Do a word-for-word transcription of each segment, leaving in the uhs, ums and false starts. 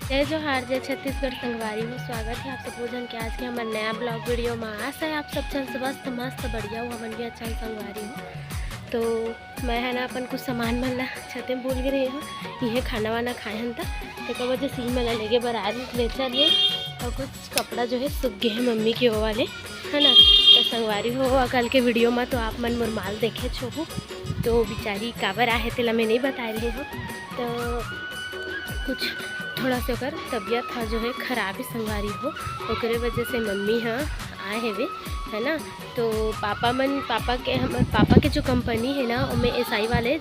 जय जोहार, जय छत्तीसगढ़ संगवारी हो। स्वागत है आप सबो झन के आज के हमर नया ब्लॉग वीडियो में। आशा है आप सब झन स्वस्थ, मस्त, बढ़िया हो, हमन भी अच्छा संगवारी हो। तो मैं है ना अपन कुछ सामान मन ला छते में भूल गे रहे हूँ। इहे खाना वाना खाए हन त तेकर वजह से इमन ला लेगे बर आज ले चल हे। और कुछ कपड़ा जो है सूख गए हैं मम्मी के वो वाले, है ना। तो संगवारी हो, कल के वीडियो में तो आप मन मोर माल देखे होहू, तो बिचारी काबर आहे तेला मैं नहीं बताए रहे हूँ। तो कुछ थोड़ा सा ओकर तबीयत ह जो है खराब है संगवारी हो, ओकरे वजह से मम्मी ह आए हेवे, है ना। तो पापा मन, पापा के, हमर पापा के जो कंपनी है ना, ओमे एसआई वाले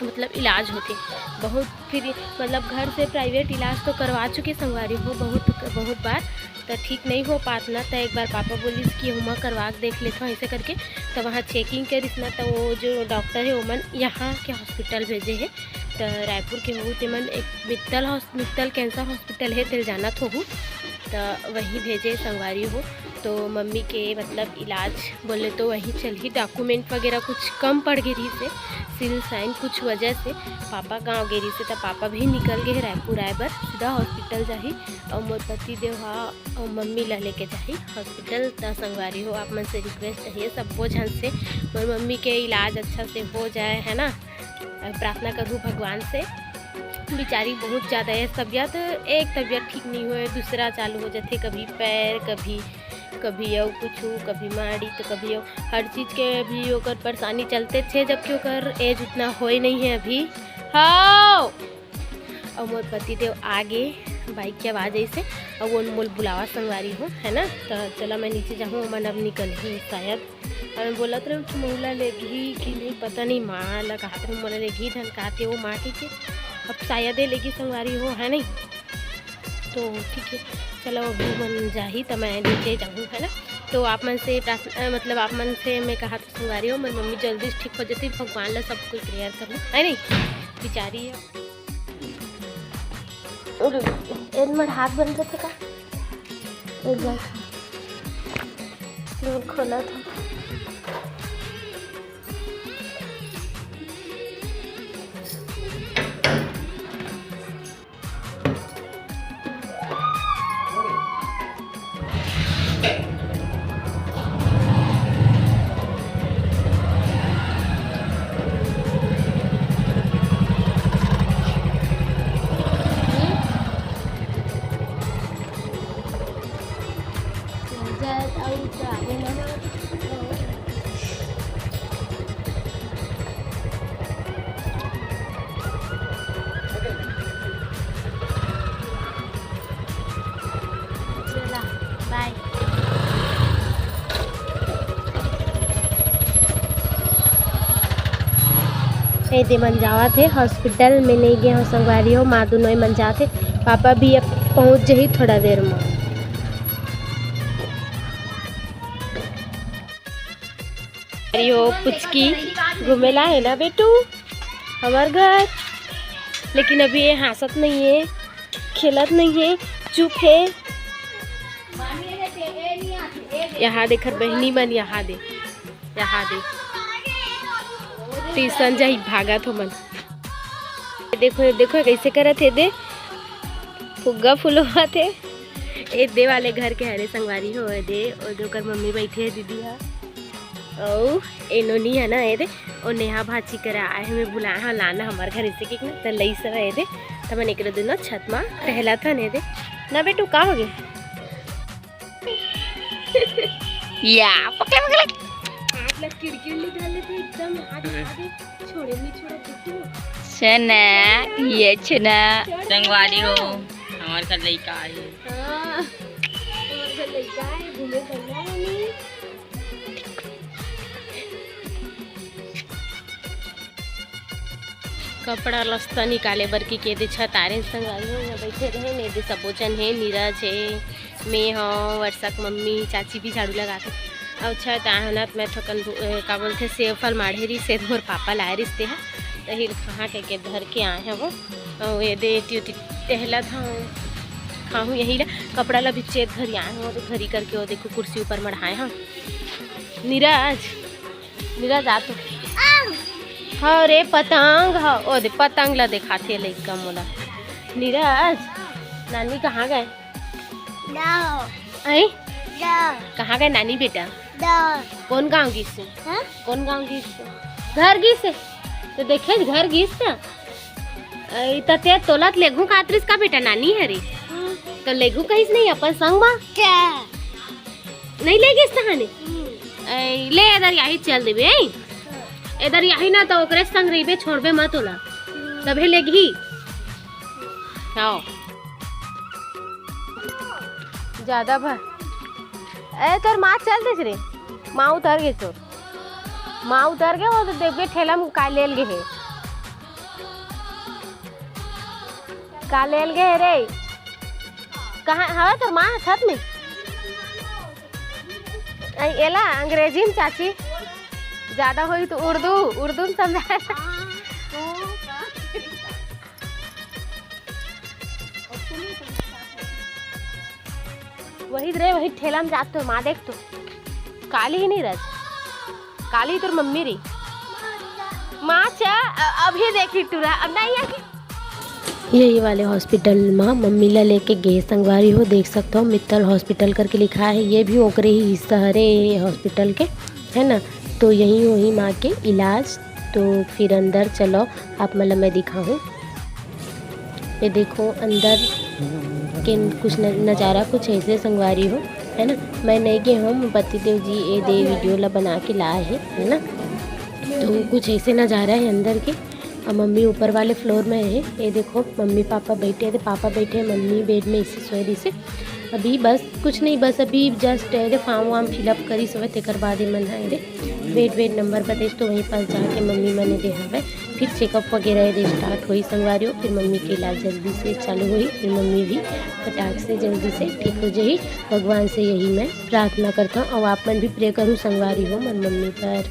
मतलब इलाज होथे बहुत फ्री, मतलब घर से प्राइवेट इलाज तो करवा चुके संगवारी हो बहुत, बहुत बार, तो ठीक नहीं हो पात ना। तो एक बार पापा बोलिस कि हुमा करवा के देख लेथव ऐसे करके। तो वहाँ चेकिंग करिस ना, तो वो जो डॉक्टर है ओमन यहाँ के हॉस्पिटल भेजे है, तो रायपुर के हो, तेमन एक Mittal house-, Mittal cancer hospital है, तेल जानत होहू, तो वहीं भेजे संगवारी हो। तो मम्मी के मतलब इलाज बोले तो वहीं चलही, डॉक्यूमेंट वगैरह कुछ कम पड़ गे रहिस हे, सील साइन कुछ वजह से पापा गाँव गे रहिस हे, तो पापा भी निकल गए रायपुर आए बर, सीधा हॉस्पिटल जाही। और मोर पति देव हा और मम्मी ला लेके जाही हॉस्पिटल। त संगवारी हो, आप मन से रिक्वेस्ट है सबो झन से, मोर मम्मी के इलाज अच्छा से हो जाए, है ना। और प्रार्थना करूँ भगवान से। बिचारी बहुत ज़्यादा है तबीयत, एक तबीयत ठीक नहीं होए, दूसरा चालू हो जाथे, कभी पैर, कभी, कभी अउ कुछ, कभी माड़ी, तो कभी अउ हर चीज़ के अभी ओकर परेशानी चलते छे, जबकि ओकर एज उतना होए नहीं है अभी। हाँ, अउ मोर पति देव आगे, बाइक के आवाज़ ऐसे, अउ वो मोल बुलावा संगवारी हो, है ना। तो चला मैं नीचे जाहूँ, ओमन अब निकलही शायद। और मैं बोलत रहूँ कि मोला लेगही कि नहीं, पता नहीं, माँ ला कहत रहूँ मोला लेगही धन कहते वो माँ के, अब शायद ये लेगी संगवारी हो, है नहीं। तो ठीक है, चलो अभी मन जाही तो मैं नीचे जाहूँ, है ना। तो आप मन से प्रार्थना, मतलब आप मन से मैं कहा तो संगवारी हो, मोर मम्मी जल्दी से ठीक हो जाती, भगवान ला सब कोई प्रेयर करूँ, है नहीं। बिचारी है। और एन मड़ हाथ बन जाते का? एक बार फिर खोला था। चला, बाय। ए दे मन जावत हे हॉस्पिटल में, नहीं गे हो संगवारी हो, माँ दुनों मन जात हे। पापा भी अब पहुँच जही थोड़ा देर में। अरे हो पुचकी घूमे ला है ना बेटू हमार घर, लेकिन अभी ये हाँसत नहीं है, खेलत नहीं है, चुप है। यहाँ देखर बहनी मन, यहाँ दे, यहाँ दे, ट्यूशन जाही भागत हो मन। देखो, देखो कैसे करत हे दे, फुग्गा फुलवात हे। ए दे वाले घर के हरे संगवारी हो, ए दे, ओ दे ओकर मम्मी बैठे हे, दीदी हा। अउ ए नोनी है ना, ए दे, ओ नेहा भाची करा आए हमें बुलाए हा, लाना हमार घर इसे किक ना, त लई सरा ए दे, त मन एकरे दुनो छत मा टहला था ने दे। ना बेटू, का हो गए? या, पकड़, पकड़। हाथ लग खिड़की उल्ली डाल लेते एकदम, आगे, आगे, छोड़े नहीं, छोड़ा, बिट्टू। छना, ये छना। छोड़ संगवारी हो, दे। हमार घर लइका आए हे। हाँ, हमार घर लइका आए, घूमे बर ना आए। कपड़ा लस्ता निकाले बर की के दे छत आरे संगवारी हो, यहाँ बैठे रहे ने दे सबो जन हे, नीरज हे, मैं हूँ, वर्षा के मम्मी, चाची भी झाड़ू लगाथे। अउ छत आए हो ना, त मैं थोकन भू-, ए, का बोलथे, सेव फल माढ़े रहिस हे, मोर पापा लाए रहिस ते हा, त हिल खा के, के धर के आए हवो। अउ ये दे एती ओती टहलत हवं, खाहूँ यही ला। कपड़ा ला भी चेत घरी आए हवं, तो घरी करके वो देखो कुर्सी ऊपर मढ़ाए हवं। नीरज, नीरज आ तो। हाँ रे पतंग, हाँ, ओ दे पतंग ला देखाथे लइका मोला। नीरज, नानी कहाँ गए? दाओ। ऐ? दाओ। कहाँ गए नानी बेटा? दाओ। कौन गांव गिस? हाँ? कौन गांव गिस? घर गिस? तो देखे घर गिस ना। ऐ, त ते तोला त लेघू कातरिस का बेटा नानी हरी? हम्म। तो लेघू कहिस नहीं अपन संग मा? क्या? नहीं ले गिस तहाने? हम्म। ऐ, ले एदर याही चल देबे, ऐ? एदर याही ना तो ओकरे संग रहिबे, छोड़बे मत ओला। हम्म। तभे लेगही। हाँ। ज्यादा भर। ए, तोर माँ चल देस रे। माँ उतर गे तोर। माँ उतर गे, वो तो देख के ठेला में का लेल गे हे। का लेल गे हे रे? कहाँ हवे तोर माँ? छत में? ऐ, एला अंग्रेजी में चाची, ज्यादा होई तो उर्दू, उर्दू में समझाए। वही रे, वही ठेला में जात तो माँ देख तो काली ही नहीं रहत, काली तोर मम्मी रही। माँ चा, अ-, अभी देखी टूरा, अब नहीं आके। यही वाले हॉस्पिटल में मम्मी ला लेके गे संगवारी हो, देख सकते हो मित्तल हॉस्पिटल करके लिखा है, ये भी ओकरे ही हिस्सा हरे हॉस्पिटल के, है ना। तो यही वही माँ के इलाज। तो फिर अंदर चलो, आप मन ला मैं दिखाहूँ। ये देखो अंदर के कुछ न-, नज़ारा कुछ ऐसे संगवारी हो, है ना। मैं नहीं गे हूँ, पतिदेव जी ये दे वीडियो ला बना के लाए है, है ना। तो कुछ ऐसे नज़ारा है अंदर के। और मम्मी ऊपर वाले फ्लोर में है। ये देखो मम्मी पापा बैठे थे, पापा बैठे, मम्मी बेड में ऐसे सोए रही से। अभी बस कुछ नहीं, बस अभी जस्ट ये फॉर्म वार्म फिलअप करी सोए, तेकर बाद ये मन आए रे। वेट वेट नंबर बताइस तो वहीं पास जाके मम्मी मने दे हवे। फिर चेकअप वगैरह ये स्टार्ट होई संगवारी हो, फिर मम्मी के इलाज जल्दी से चालू होई, फिर मम्मी भी फटाक से जल्दी से ठीक हो जाई। भगवान से यही मैं प्रार्थना करता हूँ और आप मन भी प्रे करू संगवारी हो मन मम्मी पर।